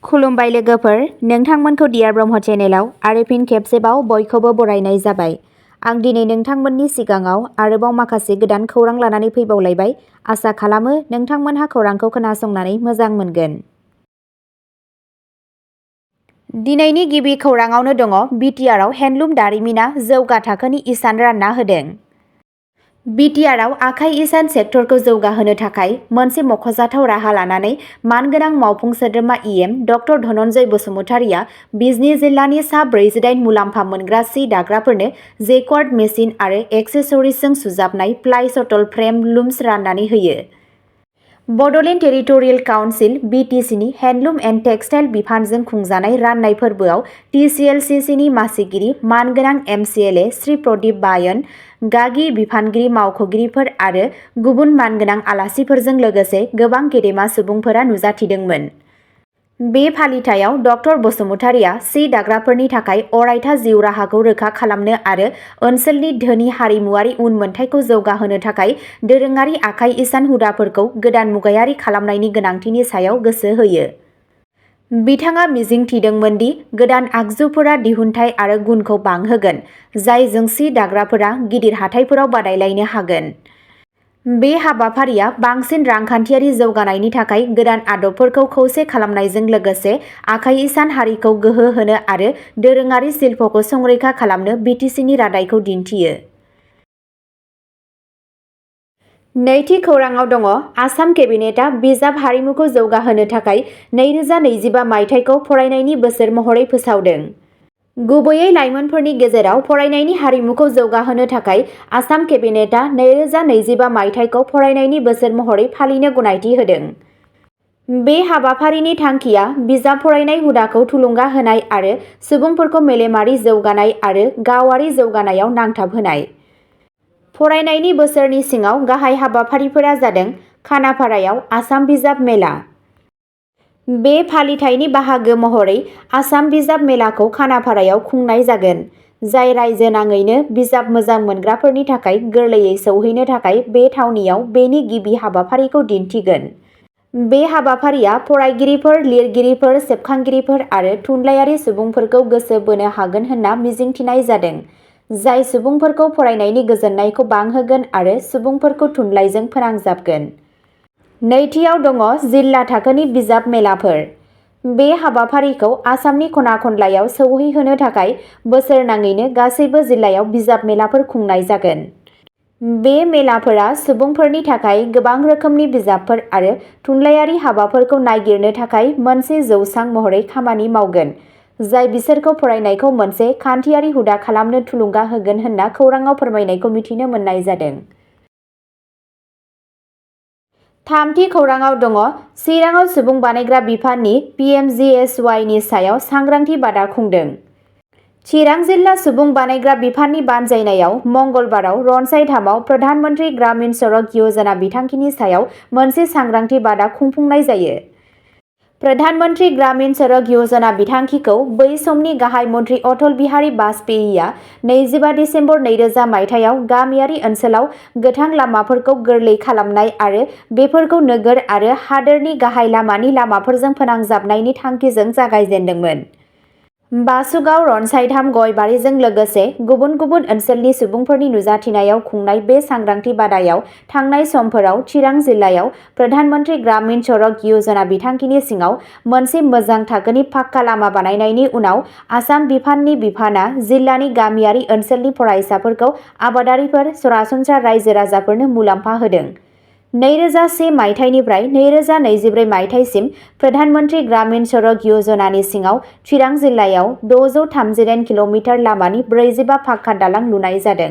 खुलुमबाय लोगोफोर, नोंथांमोनखौ डियार ब्रह्म चेनेलाव आरो फिन खेबसेबाव बयखौबो बरायनाय जाबाय। आं दिनै नोंथांमोननि सिगाङाव आरोबाव माखासे गोदान खौरां लानानै फैबावलायबाय। आसा खालामो नोंथांमोनहा खौरांखौ खोनासंनानै मोजां मोनगोन। दिनैनि गिबि खौराङावनो दङ बिटिआरआव हेन्डलुम दारिमिना जौगा थाखोनि इसान रानना होदों। बिटिआरआव आखाइ इसान सेक्टरखौ जौगाहोनो थाखाय मोनसे मख'जाथाव राहा लानानै मानगोनां मावफुं सोद्रोमा इएम डक्टर धनन्जय बसुमतारिया बिजनी जिल्लानि सा 48 मुलाम्फा मोनग्रा सि दाग्राफोरनो जेक्वार्ड मेसिन आरो एक्सेसरिजजों सुजाबनाय प्लाइ सटल फ्रेम लुम्स राननानै होयो। बड'लेण्ड टेरिटरियेल काउन्सिल (BTCनि हेन्डलुम एन्ड टेक्सटाइल बिफानजों खुंजानाय राननाय फोरबोआव TCLCCनि मासिगिरि मानगोनां MCLA श्री प्रदीप बायन, गागि बिफानगिरि मावख'गिरिफोर आरो गुबुन मानगोनां आलासिफोरजों लोगोसे गोबां गेदेमा सुबुंफोरा नुजाथिदोंमोन। बे फालिथायाव डक्टर बसुमतारिया सि दाग्राफोरनि थाखाय अरायथा जिउ राहाखौ रोखा खालामनो आरो ओनसोलनि धोनि हारिमुआरि उनमोनथाइखौ जौगाहोनो थाखाय दोरोङारि आखाइ इसान हुदाफोरखौ गोदान मुगायारि खालामनायनि गोनांथिनि सायाव गोसो होयो। बिथाङा मिजिंथिदोंमोन दि गोदान आगजुफोरा दिहुनथाइ आरो गुनखौ बांहोगोन, जायजों सि दाग्राफोरा गिदिर हाथाइफोराव बादायलायनो हागोन। बे हाबाफारिया बांसिन रांखान्थियारि जौगानायनि थाखाय गोदान आदबफोरखौ खौसे खालामनायजों लोगोसे आखाइ इसान हारिखौ गोहो होनो आरो दोरोङारि शिल्पखौ संरैखा खालामनो BTCनि रादायखौ दिन्थियो। नैथि खौराङाव दङ आसाम केबिनेटआ बिजाब हारिमुखौ जौगाहोनो थाखाय 2025 मायथाइखौ फरायनायनि बोसोर महरै फोसावदों। गुबैयै लाइमोनफोरनि गेजेराव फरायनायनि हारिमुखौ जौगाहोनो थाखाय आसाम केबिनेटआ 2025 मायथाइखौ फरायनायनि बोसोर महरै फालिनो गनायथि होदों। बे हाबाफारिनि थांखिया बिजाब फरायनाय हुदाखौ थुलुंगा होनाय आरो सुबुंफोरखौ मेलेमारि जौगानाय आरो गावारि जौगानायाव नांथाब होनाय। फरायनायनि बोसोरनि सिङाव गाहाय हाबाफारिफोरा जादों खानापारायाव आसाम बिजाब मेला। बे फालिथायनि बाहागो महरै आसाम बिजाब मेलाखौ खानापारायाव खुंनाय जागोन, जाय रायजो नाङैनो बिजाब मोजां मोनग्राफोरनि थाखाय गोरलैयै सौहैनो थाखाय बे थावनियाव बेनि गिबि हाबाफारिखौ दिन्थिगोन। बे हाबाफारिया फरायगिरिफोर, लिरगिरिफोर, सेबखांगिरिफोर आरो थुनलाइयारि सुबुंफोरखौ गोसो बोनो हागोन होनना मिजिंथिनाय जादों, जाय सुबुंफोरखौ फरायनायनि गोजोननायखौ बांहोगोन आरो सुबुंफोरखौ थुनलाइजों फोनांजाबगोन। नैथियाव दङ जिल्ला थाखोनि बिजाब मेलाफोर। बे हाबाफारिखौ आसामनि खना-खनलायाव सौहैहोनो थाखाय बोसोरनाङैनो गासैबो जिल्लायाव बिजाब मेलाफोर खुंनाय जागोन। बे मेलाफोरा सुबुंफोरनि थाखाय गोबां रोखोमनि बिजाबफोर आरो थुनलाइयारि हाबाफोरखौ नागिरनो थाखाय मोनसे जौसां महरै खामानि मावगोन, जाय बिसोरखौ फरायनायखौ मोनसे खान्थियारि हुदा खालामनो थुलुंगा होगोन होनना खौरांआव फोरमायनायखौ मिथिनो मोननाय जादों। थामथि खौराङाव दङ चिराङाव सुबुं बानायग्रा बिफाननि PMGSY नि सायाव सांग्रांथि बादा खुंदों। चिरां जिल्ला सुबुं बानायग्रा बिफाननि बानजायनायाव मंगलबाराव रनसायधामआव प्रधान मन्त्रि ग्रामीण सड़क योजना बिथांखिनि सायाव मोनसे सांग्रांथि बादा खुंफुंनाय जायो। प्रधान मन्त्रि ग्रामीण सड़क योजना बिथांखिखौ बै समनि गाहाय मन्त्रि अटल बिहारी वाजपेयीआ 25 दिसेम्बर 2000 मायथाइयाव गामियारि ओनसोलाव गोथां लामाफोरखौ गोरलै खालामनाय आरो बेफोरखौ नोगोर आरो हादोरनि गाहाय लामानि लामाफोरजों फोनांजाबनायनि थांखिजों जागायजेन्दोंमोन। बासुगाव, रनसायधाम, गयबारिजों लोगोसे गुबुन गुबुन ओनसोलनि सुबुंफोरनि नुजाथिनायाव खुंनाय बे सांग्रांथि बादायाव थांनाय समफोराव चिरां जिल्लायाव प्रधान मन्त्रि ग्रामीण सड़क योजना बिथांखिनि सिङाव मोनसे मोजां थाखोनि पाक्का लामा बानायनायनि उनाव आसाम बिफाननि बिफानआ जिल्लानि गामियारि ओनसोलनि फरायसाफोरखौ आबादारिफोर, सरासनस्रा रायजो राजाफोरनो मुलाम्फा होदों। 2001 मायथाइनिफ्राय 2024 मायथाइसिम प्रधान मन्त्रि ग्रामीण सड़क योजनानि सिङाव चिरां जिल्लायाव 638 किल'मिटार लामानि 45 पाक्का दालां लुनाय जादों।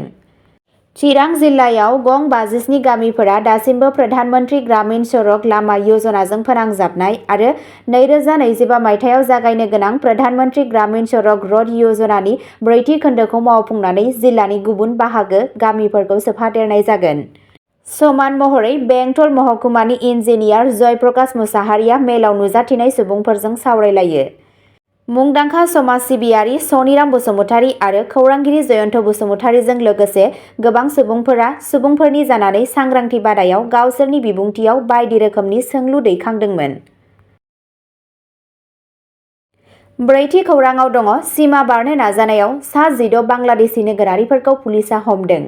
चिरां जिल्लायाव गं 57 गामिफोरा दासिमबो प्रधान मन्त्रि ग्रामीण सड़क लामा योजनाजों फोनांजाबनाय आरो 2025 मायथाइयाव जागायनो गोनां प्रधान मन्त्रि ग्रामीण सड़क र'ड योजनानि ब्रैथि खोन्दोखौ मावफुंनानै जिल्लानि गुबुन बाहागो गामिफोरखौ सोफादेरनाय जागोन। समान महरै बेंटल महकुमानि इन्जिनियार जयप्रकाश मुसाहारिया मेलाव नुजाथिनाय सुबुंफोरजों सावरायलायो। मुंदांखा समाज सिबियारि सनिराम बसुमतारी आरो खौरांगिरि जयन्त बसुमतारीजों लोगोसे गोबां सुबुंफोरा सुबुंफोरनि जानानै सांग्रांथि बादायाव गावसोरनि बिबुंथियाव बायदि रोखोमनि सोंलु दैखांदोंमोन। ब्रैथि खौराङाव दङ सीमा बारनो नाजानायाव सा 16 बांलादेशी नोगोरारिफोरखौ पुलिसा हमदों।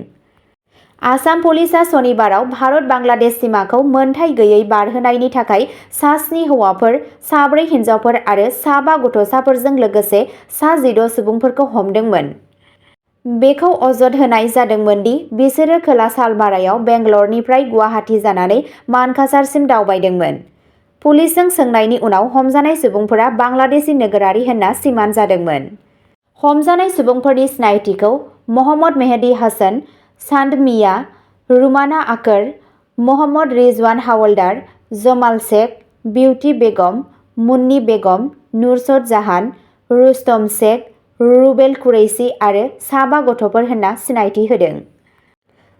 आसाम पुलिसा सनिबाराव भारत बांलादेश सीमाखौ मोनथाय गैयै बारहोनायनि थाखाय सा 7 हौवाफोर, सा 4 हिन्जावफोर आरो सा 5 गथ'साफोरजों लोगोसे सा 16 सुबुंफोरखौ हमदोंमोन। बेखौ अजद होनाय जादोंमोन दि बिसोरो खोला सालमारायाव बेंगलरनिफ्राय गुवाहाटी जानानै मानकासारसिम दावबायदोंमोन। पुलिसजों सोंनायनि उनाव हमजानाय सुबुंफोरा बांलादेशी नोगोरारि होनना सिमान जादोंमोन। हमजानाय सुबुंफोरनि सिनायथिखौ मोहम्मद मेहदी हासन, चांद मिया, रुमाना आकर, मोहम्मद रिजवान हावलदार, जमाल शेख, बिउटी बेगम, मुन्नी बेगम, नुसरत जाहान, रुस्तम शेख, रुबेल कुरैशी आरो सा 5 गथ'फोर होनना सिनायथि होदों।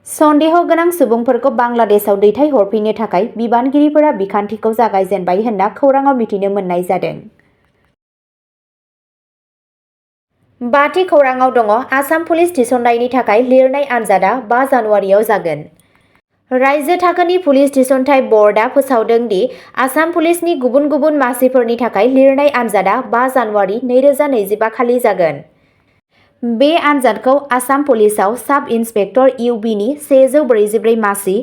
सन्देह गोनां सुबुंफोरखौ बांलादेशआव दैथायहरफिननो थाखाय बिबानगिरिफोरा बिखान्थिखौ जागायजेनबाय होनना खौराङाव मिथिनो मोननाय जादों। बाथि खौराङाव दङ आसाम पुलिस थिसननायनि थाखाय लिरनाय आनजादा 5 जानुवारियाव जागोन। रायजो थाखोनि पुलिस थिसनथाय बर्डआ फोसावदों दि आसाम पुलिसनि गुबुन गुबुन मासिफोरनि थाखाय लिरनाय आनजादा 5 जानुवारि 2025 खालि जागोन। बे आनजादखौ आसाम पुलिसाव साब इन्सपेक्टर इउबिनि 144 मासि,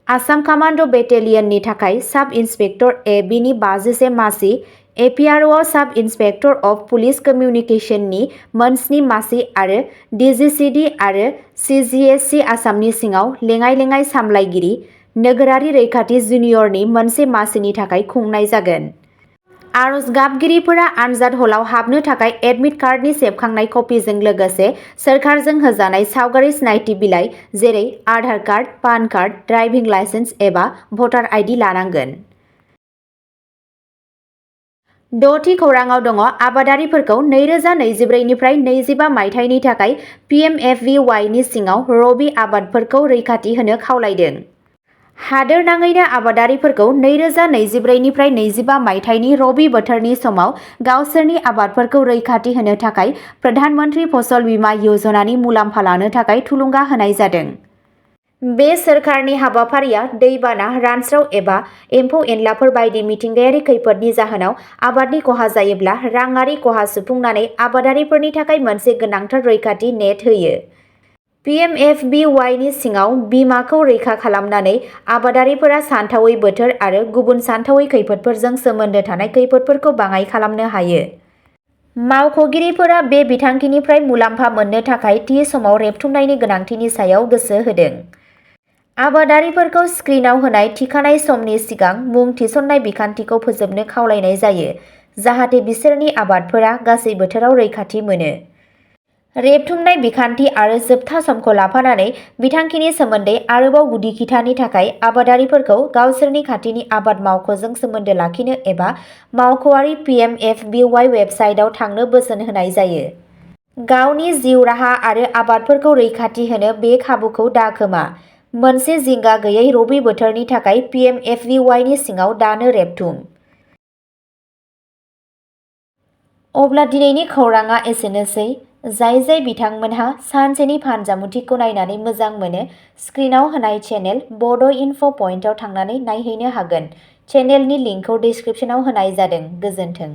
आसाम कामान्ड' बेटेलियननि थाखाय साब इन्सपेक्टर एबिनि 51 मासि, एपिआरअ'आव साब इन्सपेक्टर अफ पुलिस कमिउनिकेशननि 7 मासि आरो डिजिसिडि आरो सिजिएससि आसामनि सिङाव लेङाइ-लेङाइ सामलायगिरि, नोगोरारि रैखाथि जुनियरनि 1 मासिनि थाखाय खुंनाय जागोन। आर'ज गाबगिरिफोरा आनजाद हलाव हाबनो थाखाय एडमिट कार्डनि सेबखांनाय कपिजों लोगोसे सोरखारजों होजानाय सावगारि सिनायथि बिलाइ जेरै Aadhaar card, PAN card, driving licence एबा भटार आइडि लानांगोन। 6थि खौराङाव दङ आबादारिफोरखौ 2024 निफ्राय 25 मायथाइनि थाखाय पिएमएफबिवाइनि सिङाव रबि आबादफोरखौ रैखाथि होनो खावलायदों। हादोरनाङैनो आबादारिफोरखौ 2024 निफ्राय 25 मायथाइनि रबि बोथोरनि समाव गावसोरनि आबादफोरखौ रैखाथि होनो थाखाय प्रधान मन्त्रि फसल बीमा योजनानि मुलाम्फा लानो थाखाय थुलुंगा होनाय जादों। बे सोरखारनि हाबाफारिया दैबाना, रानस्राव एबा एम्फौ-एनलाफोर बायदि मिथिंगायारि खैफोदनि जाहोनाव आबादनि खहा जायोब्ला राङारि खहा सुफुंनानै आबादारिफोरनि थाखाय मोनसे गोनांथार रैखाथि नेट होयो। पिएमएफबिवाइनि सिङाव बीमाखौ रैखा खालामनानै आबादारिफोरा सानथावै बोथोर आरो गुबुन सानथावै खैफोदफोरजों सोमोन्दो थानाय खैफोदफोरखौ बाङाइ खालामनो हायो। मावख'गिरिफोरा बे बिथांखिनिफ्राय मुलाम्फा मोननो थाखाय थि समाव रेबथुमनायनि गोनांथिनि सायाव गोसो होदों। आबादारिफोरखौ स्क्रिनआव होनाय थिखानाय समनि सिगां मुं थिसननाय बिखान्थिखौ फोजोबनो खावलायनाय जायो, जाहाथे बिसोरनि आबादफोरा गासै बोथोराव रैखाथि मोनो। रेबथुमनाय बिखान्थि आरो जोबथा समखौ लाफानानै बिथांखिनि सोमोन्दै आरोबाव गुदि खिथानि थाखाय आबादारिफोरखौ गावसोरनि खाथिनि आबाद मावख'जों सोमोन्दो लाखिनो एबा मावख'आरि पिएमएफबिवाइ वेबसाइटआव थांनो बोसोन होनाय जायो। गावनि जिउ राहा आरो आबादफोरखौ रैखाथि होनो बे खाबुखौ दाखोमा। मोनसे जिंगा गैयै रबि बोथोरनि थाखाय पिएमएफबिवाइनि सिङाव दानो रेबथुम। अब्ला दिनैनि खौराङा एसेनोसै। जाय बिथांमोनहा सानसेनि फानजामुथिखौ नायनानै मोजां मोनो, स्क्रिनआव होनाय चेनेल बड' इनफ' पइन्टआव थांनानै नायहैनो हागोन। चेनेलनि लिंकखौ डिस्क्रिप्शनाव होनाय जादों। गोजोन्थों।